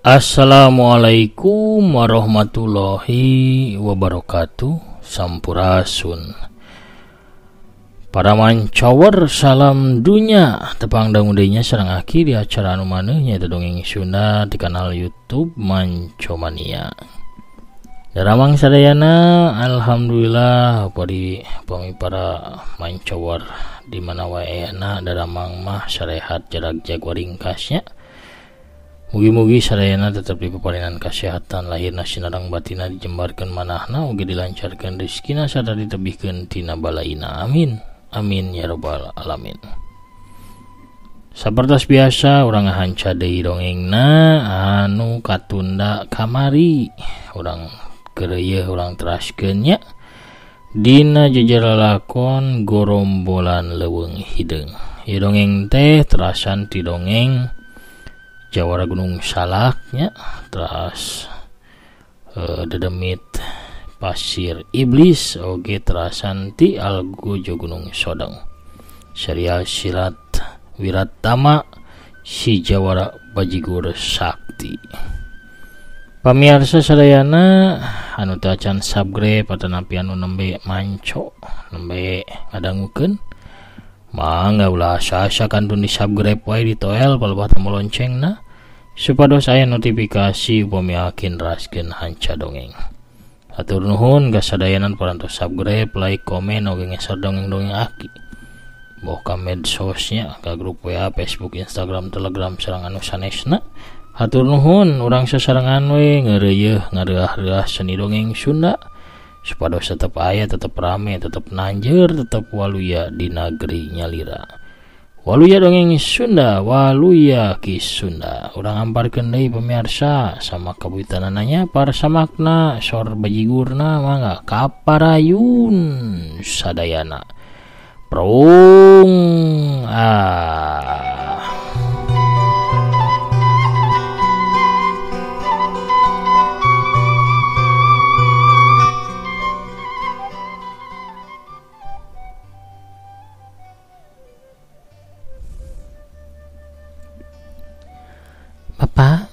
Assalamualaikum warahmatullahi wabarakatuh. Sampurasun para mancawer, salam dunya. Tepang dangu-deunya sareng aki di acara anu maneuh nyaeta Dongeng Sunda di kanal YouTube Mancomania. Daramang sadayana, alhamdulillah pari pami para mancawer di mana wae ayana daramang mah sarehat jarak jago ringkasnya. Mugi-mugi sadayana tetap dipaparinan kesehatan lahirna sinarang batina, dijembarkeun manahna ugi dilancarkeun rezekina sarta ditebihkeun tina balaina. Amin amin ya rabbal alamin. Sapertos biasa urang ngahanca deui dongengna anu katunda kamari, urang keureuyeun urang teraskeun nya dina jejer lalakon gorombolan leuweung hideung. Ieu dongeng teh terasan ti dongeng Jawara Gunung Salaknya, teras dedemit pasir iblis oge terasan ti Algojo Gunung Sodong, serial silat Wiratama si Jawara Bajigur Sakti. Pamiarsa sadayana anu teu acan subscribe atanapi anu nembe manco nembe ngadangukeun, mangga ulah asa-asa kantun di subscribe wae ditoel palebah tombol loncengna supados aya notifikasi upami akin raskeun hanca dongeng. Hatur nuhun kasadayanan parantos subscribe, like, komen oge ngeser dongeng-dongeng aki. Boh ka medsosnya, ka grup WA, Facebook, Instagram, Telegram sareng anu sanesna. Hatur nuhun urang sasarengan we ngeureuyeeh ngareah-reah seni dongeng Sunda supados tetep aya, tetep rame, tetep nanjeur, tetep waluya di nagri nyalira. Waluya dongeng Sunda, waluya Ki Sunda. Urang amparkeun deui pemirsa sama kabuitanananya parsamakna sor bajigurna mangga kaparayun sadayana. Prung ah. Bapak,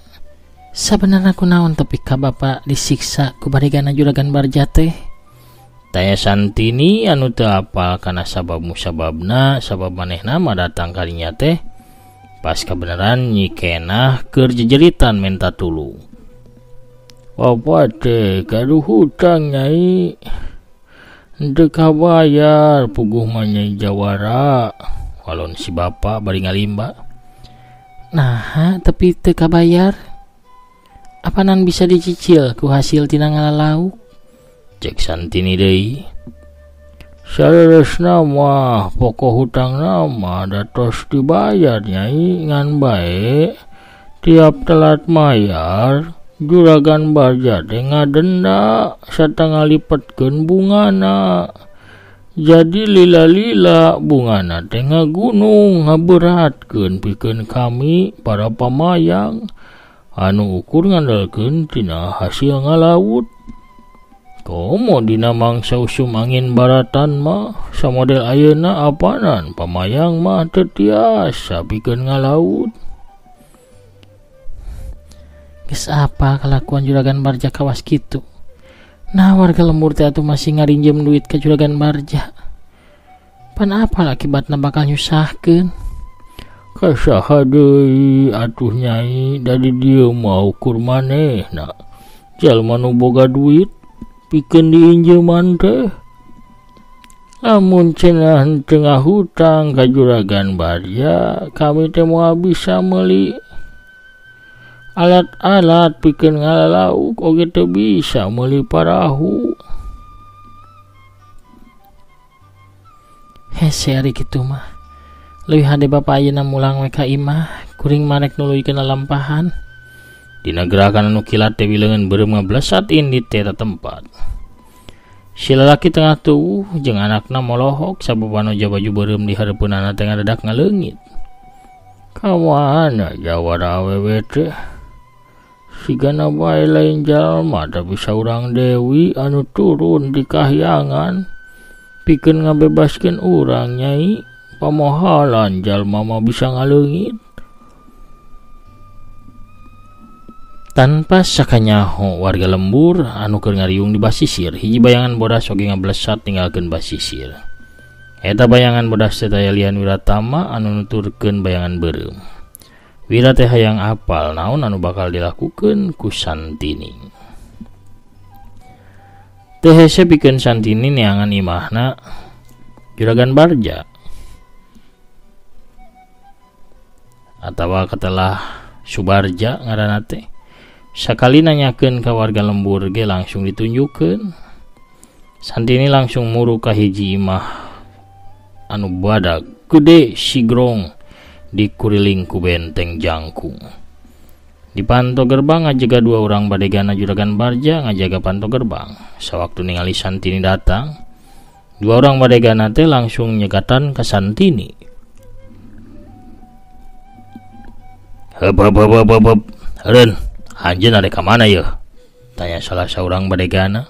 sabenerna kunaon tepi ka bapak disiksa ku barigana Juragan Barja teh? Tanya Santini anu teu apal kana sabab musababna, sabab manehna mah datang kalinya teh pas kabeneran Nyi Kenah keur jejeritan menta tulung. Bapak teh gaduh hutang Nyai, henteu kabayar puguh mah Nyai Jawara. Walon si bapak bari ngalimba. Nah, tapi teu kabayar. Apanan bisa dicicil ku hasil tina ngalalauk? Cek Santini deui. Saleresna mah pokok hutangna mah da tos dibayar Nyai, ngan bae tiap telat mayar Juragan Barja teh ngadenda sarta ngalipetkeun bungana. Jadi lila-lila bungana teh ngagunung ngaberatkeun pikeun kami para pamayang anu ukur ngandalkeun tina hasil ngalaut. Komo dina mangsa usum angin baratan mah samodel ayeuna apanan pamayang mah teu tiasa pikeun ngalaut. Geus apa kalakuan Juragan Barja kawas kitu? Nah, warga lembur teh atuh masih ngarinjem duit ka Juragan Barja. Pan apal akibatna bakal nyusahkeun. Kasaha deui atuh Nyai, da di dieu mah ukur manehna. Jalma nu boga duit pikeun diinjeman teh. Lamun cenah henteu ngahutang ka Juragan Barja, kami teh moal bisa meuli alat-alat pikeun ngalalauk oge teu bisa meuli parahu. Hese ari kitu mah. Leuwih hade bapa ayeuna mulang we ka imah, kuring marek nuluykeun lalampahan. Dina gerakan anu kilat teh wileungeun beureum ngablesat indit teh eta tempat. Si lalaki tengah tuwuh jeung anakna molohok sabab anu baju beureum di hareupeunana teh ngadadak ngaleungit. Ka mana jawara awewe teh? Sigana bae lain jalma tapi saurang dewi anu turun di kahyangan pikeun ngabebaskeun urang Nyai. Pamohalan jalma mah bisa ngaleungit. Tanpa sakanyaho warga lembur anu keur ngariung di basisir, hiji bayangan bodas oge ngablesat ninggalkeun basisir. Eta bayangan bodas teh taya lian Wiratama anu nuturkeun bayangan beureum. Wira teh hayang apal naon anu bakal dilakukeun ku Santini. Teu hese pikeun Santini neangan imahna Juragan Barja atawa katelah Subarja ngaranna teh. Sakali nanyakeun ka warga lembur ge langsung ditunjukkeun. Santini langsung muru ka hiji imah anu badag gede sigrong dikuriling ku benteng jangkung. Di panto gerbang ngajaga dua orang badegana Juragan Barja ngajaga panto gerbang. Sawaktu ningali Santini datang, dua orang badegana teh langsung nyegatan ka Santini. Heup heup heup heup heup. Heureun, anjeun arek ka mana yeuh? Tanya salah saurang badegana.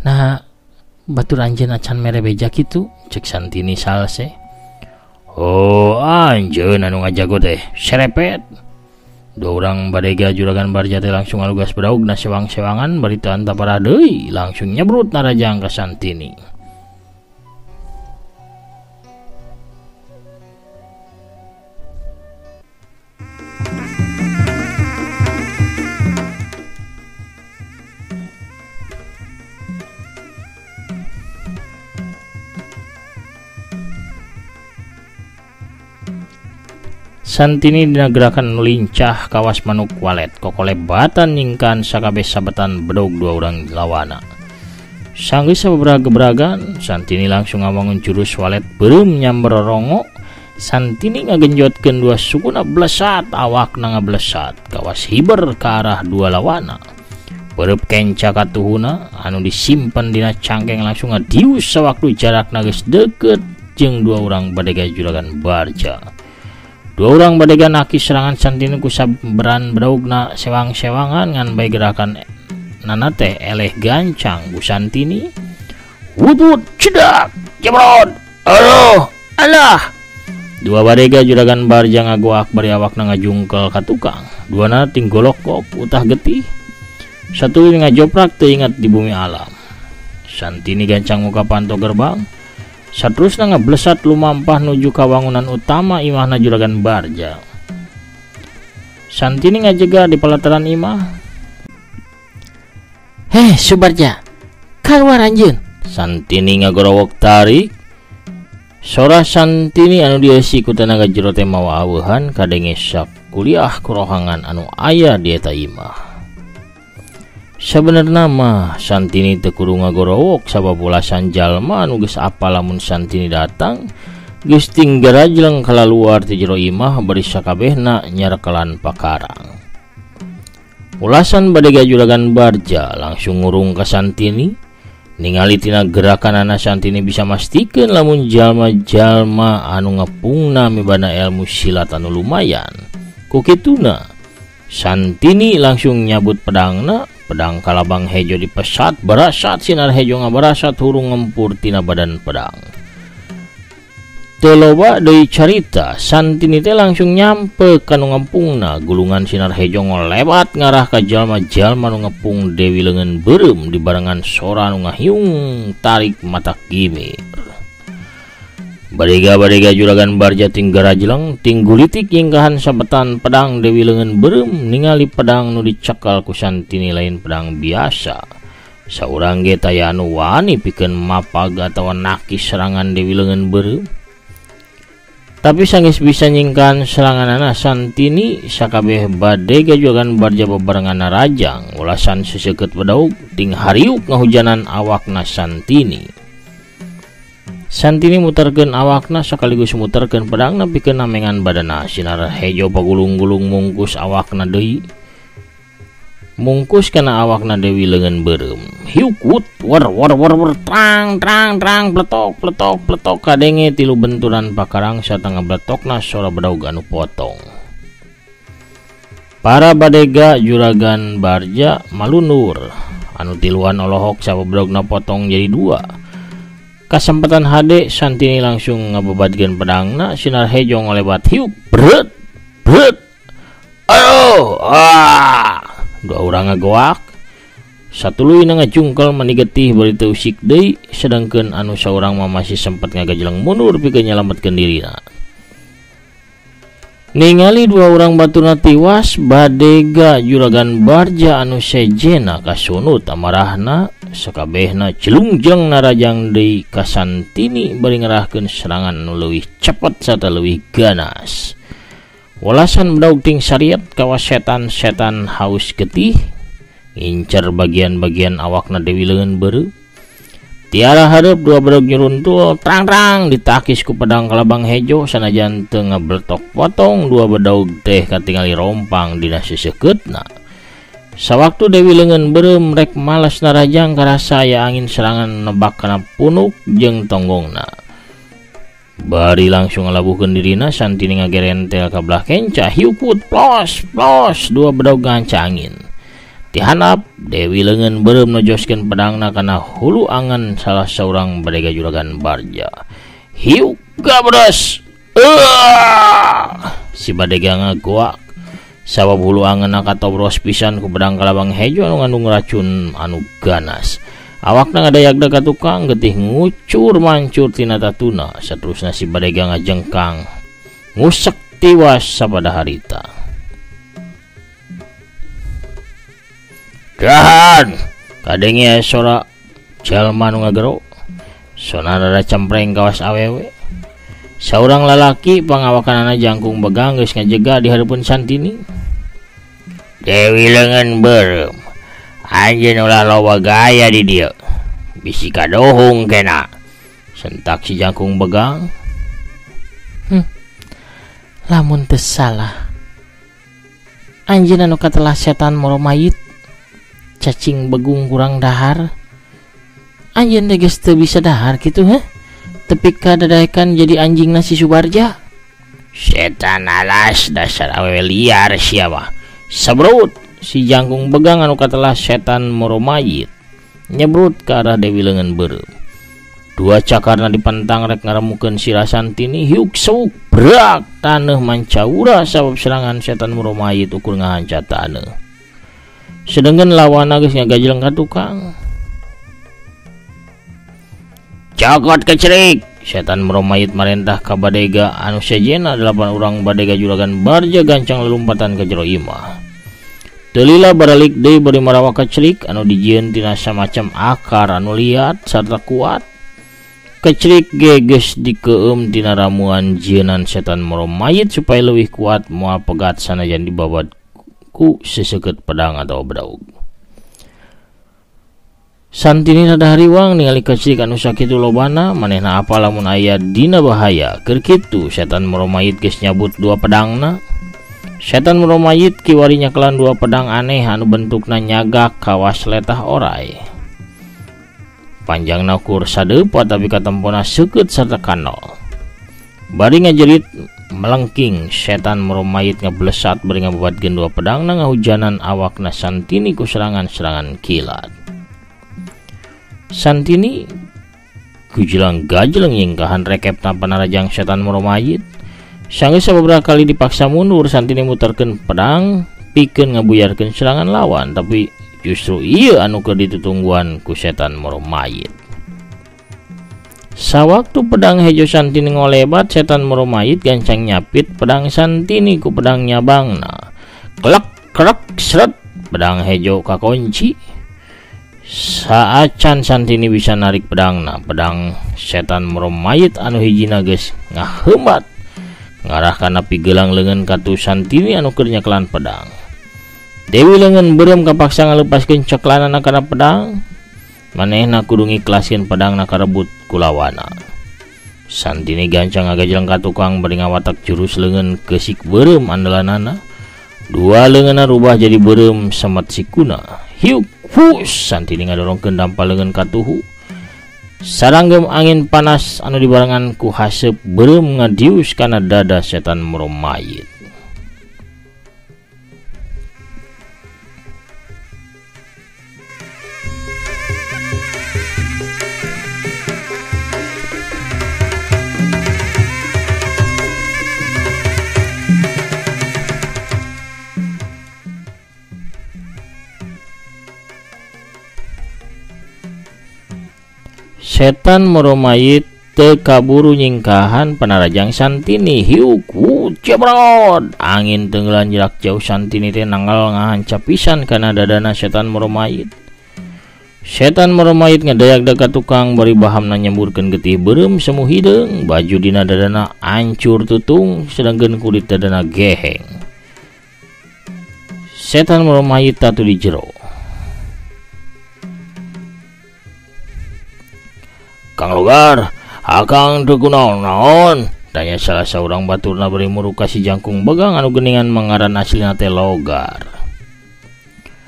Nah, batur anjeun acan mere beja kitu, cek Santini salse. Oh, anjeun anu ngajago teh, serepet. Dua orang badega Juragan Barja teh langsung ngalugas bedaugna sewang-sewangan bari teu antapara deui, langsung nyebrut narajang ka Santini. Santini dina gerakan lincah kawas manuk walet kokolebatan nyingkan sakabeh sabetan bedog dua orang lawana. Sanggeus sababaraha gebragan, Santini langsung ngawangun jurus walet beureum nyamber rongo. Santini ngagenjotkeun dua sukuna blesat awakna ngablesat kawas hiber ka arah dua lawana. Beureum kenca katuhuna anu disimpen dina cangkeng langsung ngadius sawaktu jarakna geus deukeut jeung dua orang badega Juragan Barja. Dua orang badega naki serangan Santini ku saberan bedaugna sewang-sewangan ngan bae gerakan nana teh eleh gancang ku Santini. Wudut cedak jebrot aduh alah. Dua badega Juragan Barja ngagoak bari awakna ngajungkel ka tukang. Duana tinggolokok utah getih. Satu ngajoprak teu ingat di bumi alam. Santini gancang muka panto gerbang. Saterusna ngablesat lumampah nuju ka wangunan utama imahna Juragan Barja. Santini ngajega di pelataran imah. Heh Subarja, kaluar anjeun. Santini ngagorowok tarik. Sora Santini anu dieusi ku tanaga jero teh mawa aweuhan kadenge sakuliah kurohangan anu aya di eta imah. Sabenerna mah Santini teu kudu ngagorowok sabab ulasan jalma anu geus apal lamun Santini datang geus tinggarajleng kalaluar ti jero imah bari sakabehna nyarekelan pakarang. Ulasan badega Juragan Barja langsung ngurung ka Santini. Ningali tina gerakanana Santini bisa mastikeun lamun jalma-jalma anu ngepungna mibana ilmu silat anu lumayan. Ku kituna Santini langsung nyabut pedangna. Pedang kalabang hejo dipesat barasat sinar hejo ngabarasat hurung ngempur tina badan pedang. Teu loba deui carita, Santini teh langsung nyampe ka nu ngepungna. Gulungan sinar hejo ngolebat ngarah ka jalma-jalma nu ngepung Dewi Leungeun Beureum dibarengan sora nu ngahiung tarik mata kimir. Badega-badega Juragan Barja tinggarajleng tinggulitik nyingkahan sabetan pedang Dewi Leungeun Beureum ningali pedang nu dicekal ku Santini lain pedang biasa. Saurang ge taya anu wani pikeun mapag atawa nakis serangan Dewi Leungeun Beureum. Tapi sanggeus bisa nyingkahan seranganana Santini sakabeh badega Juragan Barja bebarengan narajang ulasan seseukeut bedaug ting hariuk ngahujanan awakna Santini. Santini muterkeun awakna sekaligus muterkeun pedangna pikeun namengan badana. Sinar hejo pagulung-gulung mungkus awakna deui. Mungkus kana awakna Dewi Leungeun Beureum. Hiukut war war war war trang trang trang pletok pletok pletok kadenge tilu benturan pakarang sarta ngabletokna sora bedaug anu potong. Para badega Juragan Barja malunur. Anu tiluan olohok sabab bedaugna potong jadi dua. Kasempatan hade Santini langsung ngabebadkeun pedangna, sinar hejo ngolebat hiuk bret. Brut. Aduh, ah. Dua urang ngagoak. Satuluyna ngajungkel mani getih bari teu usik deui, sedangkeun anu saurang mah masih sempet ngagajeleng mundur pikeun nyalametkeun dirina. Ningali dua urang baturna tiwas, badega Juragan Barja anu sejena kasunut amarahna, sakabehna jelungjeng narajang deui ka Santini bari ngerahkeun serangan anu leuwih cepet sarta leuwih ganas. Walasan bedaug ting sariat kawas setan-setan haus getih ngincer bagian-bagian awakna Dewi Leungeun Beureum. Tiara hareup dua bedog nyuruntul trang-trang ditakis ku pedang kalabang hejo sanajan teu ngabletok potong dua bedog teh katingali rompang dina seseukeutna. Sawaktu Dewi Leungeun Beureum rek males narajang karasa aya angin serangan nebak kana punuk jeung tonggongna. Bari langsung ngalabuhkeun dirina Santini ngagerentel ka belah kenca hiuput plos plos dua bedog nganca angin. Tihanap Dewi Leungeun Beureum nojoskeun pedangna kana hulu angan salah saurang badega Juragan Barja. Hiuk gabres. Si badega ngagoak sabab hulu anganna katobros pisan ku pedang kalabang hejo anu ngandung racun anu ganas. Awakna ngadayagna ka tukang getih ngucur mancur tina tatuna. Saterusna si badega ngajengkang ngusek tiwas sapada harita. Dahan kadenge sora jalma nu ngagero sona rada cempreng kawas awewe. Saurang lalaki pangawakanana jangkung begang geus ngajega di hareupeun Santini. Dewi Leungeun Beureum, anjeun ulah loba gaya di dieu, bisi kadohung kena, sentak si jangkung begang. Lamun teu salah anjeun anu katelah setan moromayit cacing begung kurang dahar, anjeun teh geus teu bisa dahar kitu heh, tepi ka dadaekan jadi anjing nasi Subarja. Setan alas dasar awewe liar sia mah. Sabrut si jangkung begang anu katelah setan moromayit nyebrut ka arah Dewi Leungeun Beureum. Dua cakarna dipentang rek ngaremukeun sirah Santini, hiuk sewuk brak taneuh mancaura sabab serangan setan moromayit ukur ngahanca taneuh. Sedangkan lawan geus ngagajeleng ka tukang. Cokot kecerik, setan moromayit marentah ka badega anu sejena 8 urang badega Juragan Barja gancang lelumpatan ka jero imah. Teu lila baralik deui bari marawa kecerik anu dijieun tina samacam akar anu liat sarta kuat. Kecerik ge geus dikeueum tina ramuan jieunan setan moromayit supaya leuwih kuat moal pegat sanajan dibabad ku seseukeut pedang atau bedaug. Santini rada hariwang ningali kecerik anu sakitu lobana, manehna apa lamun aya dina bahaya. Keur kitu setan moromayit geus nyabut dua pedangna. Setan moromayit kiwari nyakelan dua pedang aneh anu bentukna nyagak kawas letah orai. Panjangna ukur sadeupa tapi katempona seukeut sarta kanol. Bari ngajerit melengking setan moromayit ngablesat bari ngababatkeun dua pedangna ngahujanan awakna Santini ku serangan-serangan kilat. Santini gujelang gajeleng nyingkahan rekepna panarajang setan moromayit. Sanggeus sababaraha kali dipaksa mundur, Santini muterkeun pedang pikeun ngabuyarkeun serangan lawan, tapi justru ieu anu keur ditutungguan ku setan moromayit. Sawaktu pedang hejo Santini ngolebat, setan moromayit gancang nyapit pedang Santini ku pedang nyabangna. Klek krek sret, pedang hejo kakunci. Saacan Santini bisa narik pedangna, pedang setan moromayit anu hijina geus ngaheumat ngarah kana pigelang leungeun katu Santini anu keur nyekelan pedang. Dewi Leungeun Beureum kapaksa ngalepaskeun ceklanana kana pedang. Manehna kudu ngiklaskeun pedangna karebut ku lawana. Santini gancang ngagajeleng ka tukang bari ngawatak jurus leungeun keusik beureum andalanana. Dua leungeunna rubah jadi beureum semet sikuna. Hiuk hus, Santini ngadorongkeun dampa leungeun katuhu. Saranggem angin panas anu dibarengan ku haseup beureum ngadius kana dada setan moromayit. Setan Moromayit teu kaburu nyingkahan panarajang Santini hiuk cebrot angin tenggelan jarak jauh Santini teh nanggal ngahancap pisan kana dadana setan Moromayit. Setan Moromayit ngedayak ka tukang bari bahamna nyemburkeun getih beureum semu hideung baju dina dadana ancur tutung sedangkeun kulit dadana geheng. Setan Moromayit tatu di jero. Kang Logar, akang teu kunaon-naon? Tanya salah saurang baturna bari muruk ka si jangkung begang anu geuningan mangaran aslina teh Logar.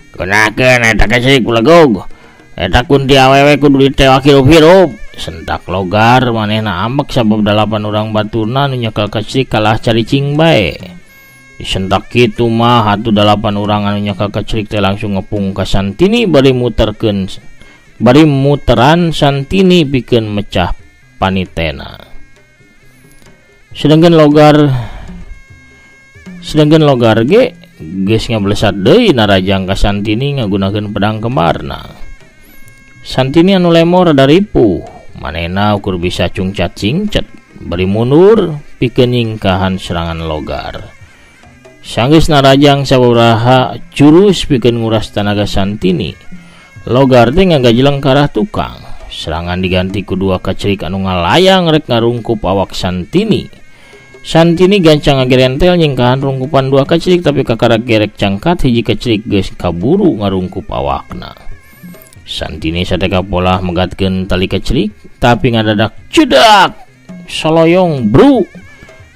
Kenakeun eta kecik ulegug. Eta kunti awewe kudu ditewak hirup-hirup. Sentak Logar manehna ambek sabab 8 urang baturna anu nyekel kecik kalah caricing bae. Disentak kitu mah atuh 8 urang anu nyekel kecik teh langsung ngepung ka Santini bari muterkeun bari muteran Santini pikeun mecah panitena. Sedangkan Logar ge geus ngablesat deui narajang ka Santini ngagunakeun pedang kembarna. Santini anu lemor rada ripuh, manehna ukur bisa cungcat cingcet bari mundur pikeun nyingkahan serangan Logar. Sanggeus narajang sababaraha jurus pikeun nguras tanaga Santini, Logar teh ngagajeleng ka arah tukang. Serangan diganti ku dua kacerik anu ngalayang rek ngarungkup awak Santini. Santini gancang ngagerentel nyingkahan rungkupan dua kacerik tapi kakara gerek cangkat hiji kacerik geus kaburu ngarungkup awakna. Santini sateka polah megatkeun tali kacerik tapi ngadadak cedak soloyong bru.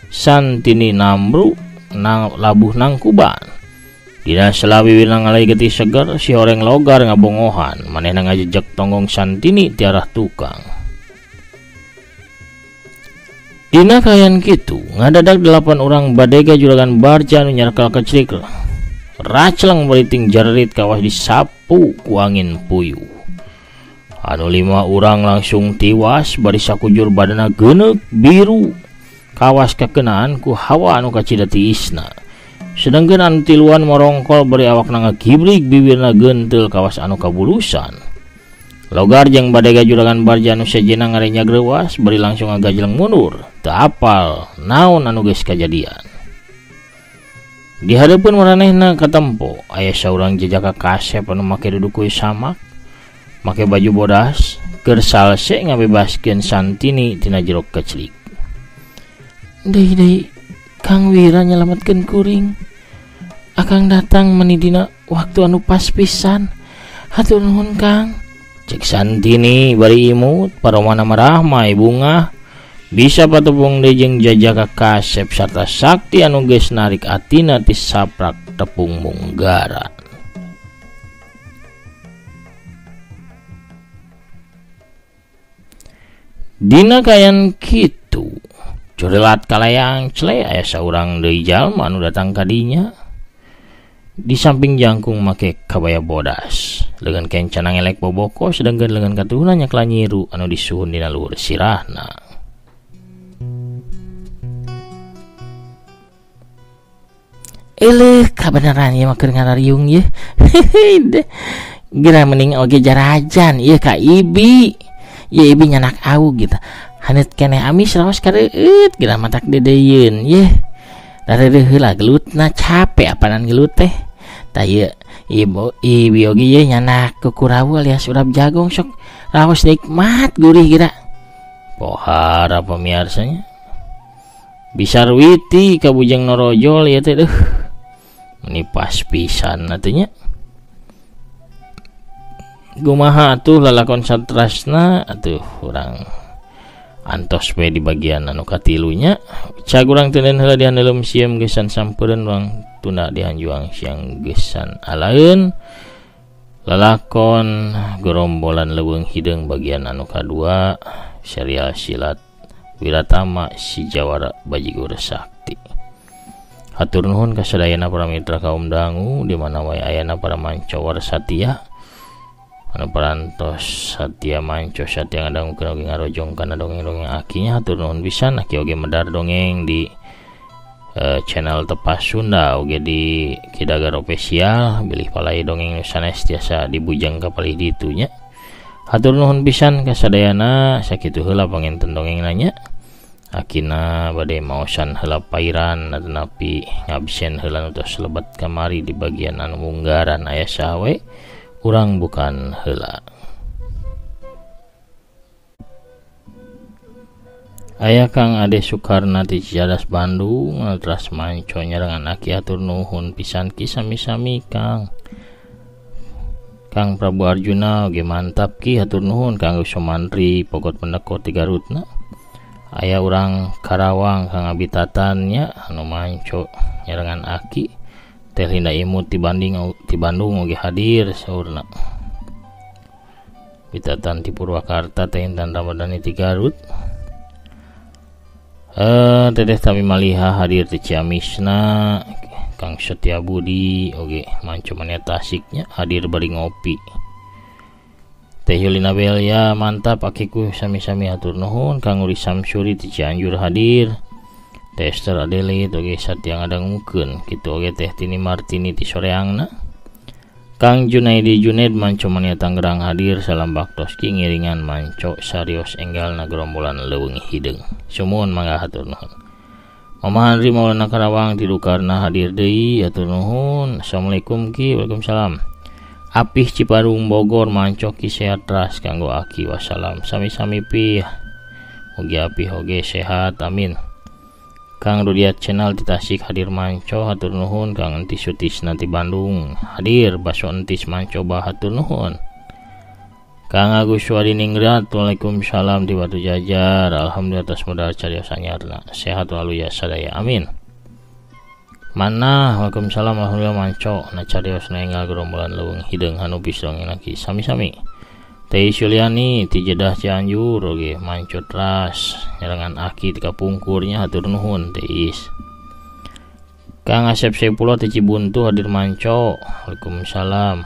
Santini nambru nang labuh nangkuban. Dina selawi ngalai getih seger si horeng Logar ngabongohan manehna ngajejek tonggong Santini ti arah tukang. Dina kayan kitu ngadadak 8 urang badega juragan barja anu nyarkel kecrik racleng baliting jarerit kawas disapu ku angin puyuh. Anu 5 urang langsung tiwas bari sakujur badana geuneuk biru kawas kakenaan ku hawa anu kacida tiisna. Sedangkan anu tiluan morongkol bari awakna ngagibrig bibirna gentel kawas anu kabulusan. Logar jeung badega juragan barja anu sejenna ngarenya greuwas bari langsung ngagajeleng mundur teu apal naon anu geus kajadian. Di hareupeun maranehna katempo aya saurang jejaka kasep anu make dudukuy samak, make baju bodas, keur salse ngabebaskeun Santini tina jero kecelik. Deui deui Kang Wira nyelametkeun kuring. Akang datang meni dina waktu anu pas pisan. Hatur nuhun Kang. Cek Santini bari imut paromana marahmai bungah bisa patepung deui jeung jajaka kasep sarta sakti anu geus narik atina ti saprak tepung munggaran. Dina kayan kitu curelat kalayang cele aya saurang deui jalma anu datang ka dinya. Di samping jangkung make kabaya bodas, leungeun kencana ngelek boboko sedangkeun leungeun katuhna nyakla nyiru anu disuhun dina luhur sirahna. Eleuh kabeneran ieu mah keur ngarariung ieu. Geura mending oge jarajan ieu ka ibi. Ieu ibi nyanak awu gitu. Haneut keneh amis raos kareueut geura matak dedeyeun yeuh. Dareureun heula gelutna capek apanan gelut teh. Tah ieu ibu ibi oge ieu nyanak kukurawu alias urap jagung sok raos nikmat gurih geura. Pohara pamiarsanya. Bisarwiti ka Bujang Norojol ieu teh deuh. Meni pas pisan atuh nya. Kumaha atuh lalakon satrasna atuh urang antos we di bagian anu katilunya. Cag urang teuneun heula dihandelem sieum geusan sampeureun urang tunda dihanjuang siang geusan alaeun. Lalakon gerombolan leuweung hideung bagian anu kadua serial silat Wiratama si Jawara Bajigur Sakti. Hatur nuhun ka sadayana para mitra kaum dangu di mana wae ayana para mancowar satia anu parantos satia manco satia ngadangukeun oge ngarojong kana dongeng-dongeng akinya. Hatur nuhun pisan aki oge medar dongeng di channel Tepas Sunda oge di Kidagar Official bilih palai dongeng sanes tiasa dibujang ka palih ditu nya. Hatur nuhun pisan ka sadayana sakitu heula panginten dongeng nanya. Akina bade maosan heula pairan atanapi ngabsen heula nu tos lebet kamari di bagian anu munggaran aya saha we urang bukan heula. Aya Kang Ade Sukarna ti Cicadas Bandung teras manco nyarengan aki hatur nuhun pisan ki sami-sami Kang. Kang Prabu Arjuna oge mantap ki hatur nuhun Kang Somantri Pogot Pendeko ti Garutna. Aya urang Karawang Kang Abitatan nya anu manco nyarengan aki. Teh Linda Imut ti Bandung oge hadir saurna. Bitatan ti Purwakarta Teh Intan Ramadhani ti Garut. Teteh Tami Maliha hadir di Ciamisna. Kang Setia Budi oge manco mania Tasiknya hadir bari ngopi. Teh Yulina Belia mantap akiku sami-sami hatur nuhun. Kang Uri Samsuri di Cianjur hadir. Teh Esther Adelit oge satia ngadangukeun kitu oge Teh Tini Martini ti Soreangna. Kang Junaidi Junaid manco mania Tangerang hadir. Salam baktos ki ngiringan manco sarios enggalna gerombolan leuweung hideung. Sumuhun mangga hatur nuhun. Mama Andri Maulana Karawang ti Dukarna hadir deui hatur nuhun. Assalamualaikum ki. Waalaikumsalam. Apih Ciparung Bogor manco ki sehat ras kanggo aki wassalam. Sami-sami pih. Mugi apih oge sehat amin. Kang Rudiat Channel di Tasik hadir manco hatur nuhun. Kang Entis Sutisna ti Bandung hadir baso entis manco bah hatur nuhun. Kang Agus Suadiningrat waalaikumsalam di Batu Jajar. Alhamdulillah atas modal carios anyarna sehat walu ya sadaya amin. Mana waalaikumsalam alhamdulillah manco na carios na enggal gerombolan leuweung hideung hanubis dongeng lagi sami-sami. Teh Suliani ti Jeddah Cianjur oge manco teras nyarengan aki ti kapungkurnya hatur nuhun Teh Is. Kang Asep Saipullah ti Cibuntu hadir manco. Waalaikumsalam.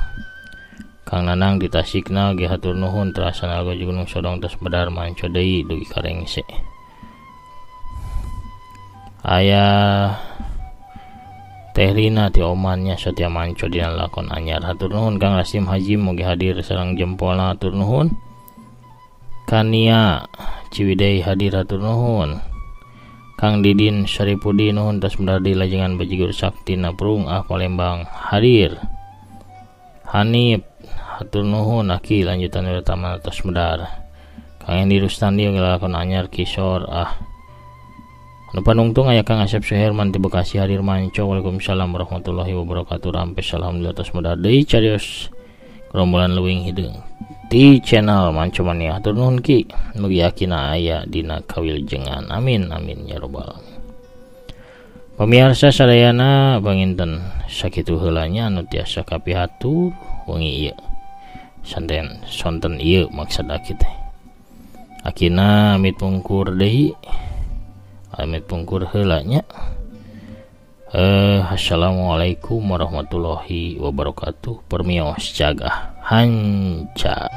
Kang Nanang di Tasikna oge hatur nuhun terasana algo Gunung Sodong tos bedar manco deui dugi ka rengse. Aya Teh Rina ti Omannya satia manco dina lakon anyar hatur nuhun. Kang Rasim Hajim oge hadir sareng jempolna hatur nuhun. Kania Ciwidey hadir hatur nuhun. Kang Didin Syaripudi nuhun tos medar di lajengan Bajigur Sakti Naprung ah Palembang hadir. Hanif hatur nuhun aki lanjutan utama tos medar. Kang Endi Rustandi oge lakon anyar kisor ah. Nu panungtung aya Kang Asep Suherman ti Bekasi hadir manco. Waalaikumsalam warahmatullahi wabarakatuh. Rampes alhamdulillah tos medar deui carios gerombolan leuweung hideung di channel Manco Mania. Hatur nuhun ki mugi akina aya dina kawiljengan amin amin ya robbal alamin. Pamiarsa sadayana panginten sakitu heula nya anu tiasa kapihatur wengi ieu. Santen sonten ieu maksud aki teh. Akina amit pungkur deui. Amit pungkur heula nya. Assalamualaikum warahmatullahi wabarakatuh. Permios cagah hanca.